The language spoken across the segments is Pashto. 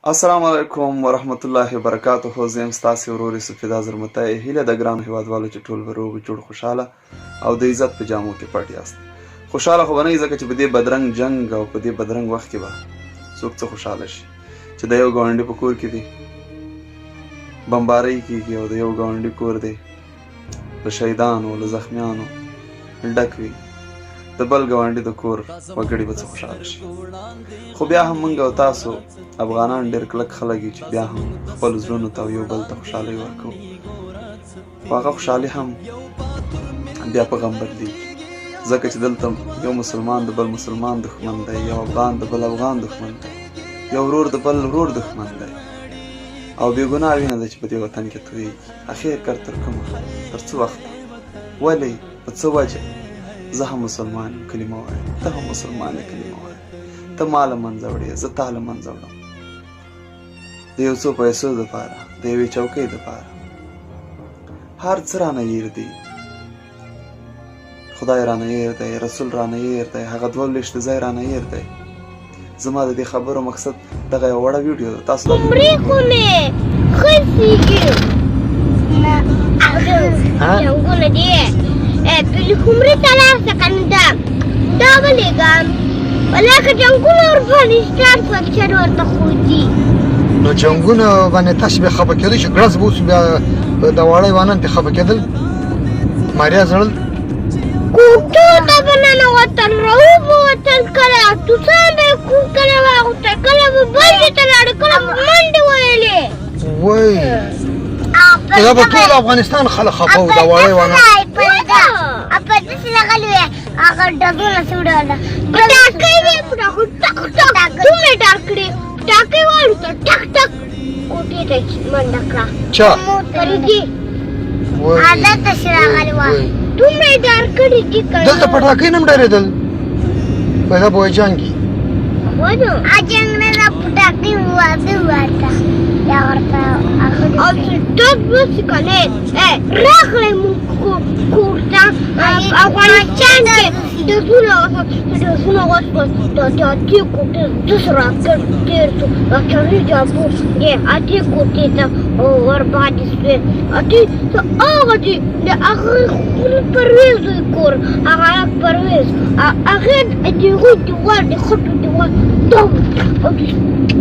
السلام علیکم ورحمت الله وبرکاته. زه یم ستاسې ورور یوسف فدا زرمتی. هیله د ګرانو هیوادوالو چې ټول به روغ جوړ، خوشحاله او د عزت په جامو کې پټ یاست. خوشحاله خو به نه ځکه چې په دې بدرنګ جنګ او په دې بدرنګ وخت کې به څوک څه خوشحاله شي چې د یو ګاونډي په کور کې دی بمبارۍ کېږي او د یو ګاونډي کور دی له شهیدانو له زخمیانو ډک وي، د بل ګاونډي د کور وګړي به څه خوشحاله شي. خو بیا هم موږ او تاسو افغانان ډېر کلک خلک یو چې بیا هم خپل زړونو ته او یو بل ته خوشحالۍ ورکوو، خو هغه خوشحالي هم بیا په غم بدلیږي، ځکه چې دلته یو مسلمان د بل مسلمان دښمن دی، یو افغان د بل افغان دښمن دی، یو ورور د بل ورور دښمن دی، او بې ګناه وینه ده چې په دې وطن کې تویږي. اخر کر تر کومه، تر څه وخته، ولې، په څه وجه؟ زه هم مسلمان یم کلمه وایم، ته هم مسلمان یې کلمه وایه، ته ما له منځه وړې، زه تا له منځه وړم، د یو څو پیسو دپاره، د یوې چوکۍ دپاره هر څه رانه هېر دي. خدای رانه هېر دی، رسول رانه هېر دی، هغه دوه لوېشتې ځای رانه هېر دی. زما د دې خبرو مقصد دغه یوه وړه ویډیو ده، تاسو دا خمرې خو مې خرڅېږي. جنګونه دي پلخمري ته لاړ شه که نه دا دا ولېږه، والله که جنګونه ورباندې سټارټ شول چر ورته خوځي. نو جنګونه باندې تاسو بیا خفه کېدل چې ګړز به اوس بیا د واړه حیوانان پرې خفه کېدل، ماریا زړل کوټو ته به ننوتل، راوبه وتل، کله توسان به یې کله واغوستل، کله به بل ځای ته لاړل، کله به منډې ویلې. وای دا به ټول افغانستان خلک خفه وو، دا واړه حیوانان. په داسې راغلي وې هغه ډزونه څه ډول پټاکۍ وې، ټک ټک دومره ډار کړې، پټاکۍ والوته، ټک ټک کوټې ته منډه کړه. چا فریدې هلته چې راغلې وه دومره یې ډار کړي دي که دلته پټاکۍ نه هم ډارېدل، پیدا به وایي جنګ وي. جنګ نه ده، پټاکۍ واده ورته یا ورته او چې ډز وشي که نه راغلی موږ کور ته افغانستان کې ډزونه وشول، ډزونه وشول، د دې کوټې داسې راکټ تېر شو، چڼي جابو د ادې کوټې ته ورباندې شوې، ادې هغه دي د هغې خوري پرویز زوی کور، هغه هلک پرویز، هغې د هغوی دیوال د خټو دیوال دم او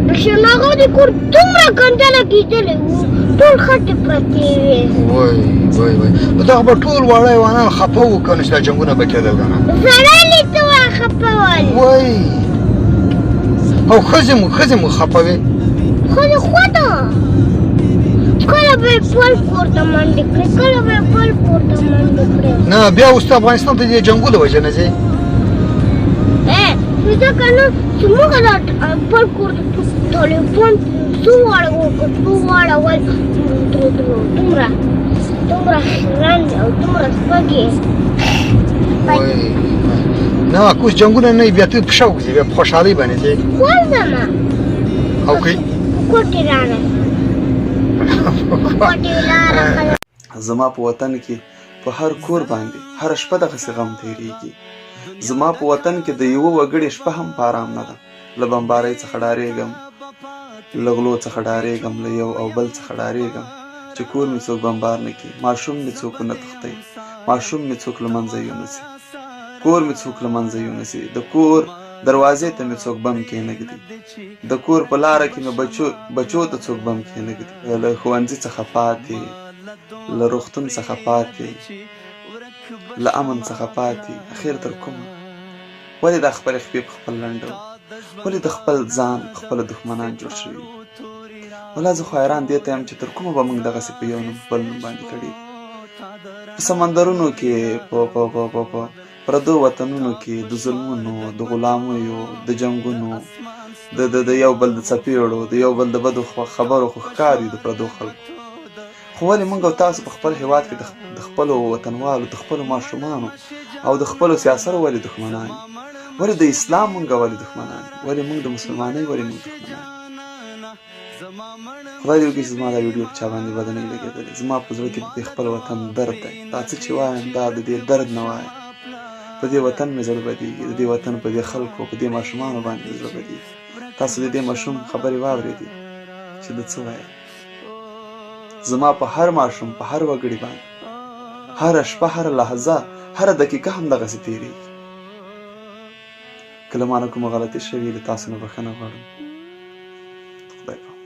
د شناغه د کور دومره ګنده لګېدلی و، ټول خټې پرتې وې. وای وای وای، نو دغه به ټول واړه حیوانان خفه وو که نه چې دا جنګونه به کېدل که نه؟ زړه ته وه خفه ول. وای او ښځې مو، ښځې مو خفه وې؟ ښځې خو ده کله به یې بل کور ته منډې کړې، کله به یې بل کور ته منډې کړې. نه بیا اوس ته افغانستان ته دې جنګو له وجې نه ځې؟ ځکه نه چې موږ دا بل کور ته طالبان څو واړه وو، څو واړه ول، دومره دومره خیرن او دومره سپږې. نه کوس جنګونه نه، بیا ته په شوق ځې، بیا په خوشحالۍ باندې ځې. ورځمه او که کوټې رانه کوټې لاره. زما په وطن کې په هر کور باندې هره شپه دغسې غم تېرېږي. زما په وطن کې د یوه وګړي شپه هم په آرام نه ده. له بمبارۍ څخه ډارېږم، له غلو څخه ډارېږم، له یو او بل څخه ډارېږم چې کور مې څوک بمبار نه کړي، ماشوم مې څوک ونه تښتوي، ماشوم مې څوک له منځه یونه سي، کور مې څوک له منځه یونه سي، د کور دروازې ته مې څوک بم کېنږدي، د کور په لاره کې مې بچو ته څوک بم کېنږدي. له ښوونځي څخه پاتې، له روغتون څخه پاتې، له امن څخه پاتې، اخر تر کومه؟ ولې دا خپلې خپې په خپل لنډو؟ ولې د خپل ځان په خپله دښمنان جوړ شوي؟ ولا زه خو حیران دې ته یم چې تر کومه به موږ دغسې په یو نوم په بل نوم باندې کړېږو؟ په سمندرونو کې، په په په په په پردو وطنونو کې د ظلمونو، د غلامیو، د جنګونو، د د د یو بل د څپېړو، د یو بل د بدو خبرو خو ښکار یو د پردو خلکو. خو ولې موږ او تاسو په خپل هیواد کې د خپلو وطنوالو، د خپلو ماشومانو او د خپلو سیاسرو ولې دښمنان یو؟ ولې د اسلام موږ ولې دښمنان یو؟ ولې موږ د مسلمانۍ ولې موږ دښمنان یو؟ خدای دې وکړي چې زما دا ویډیو په چا باندې بده نه وي لګېدلې. زما په زړه کې د دې خپل وطن درد دی، دا څه چې وایم دا د دې درد نه وایم. په دې وطن مې زړه بدېږي، د دې وطن په دې خلکو، په دې ماشومانو باندې مې زړه بدېږي. تاسو د دې ماشوم خبرې واورېدې، چې ده څه ویل. زما په هر ماشوم، په هر وګړي باندې هره شپه، هره لحظه، هره دقیقه هم دغسې تېرېږي. که له ما نه کومه غلطي شوې، له تاسو نه بښنه غواړم. خدای په.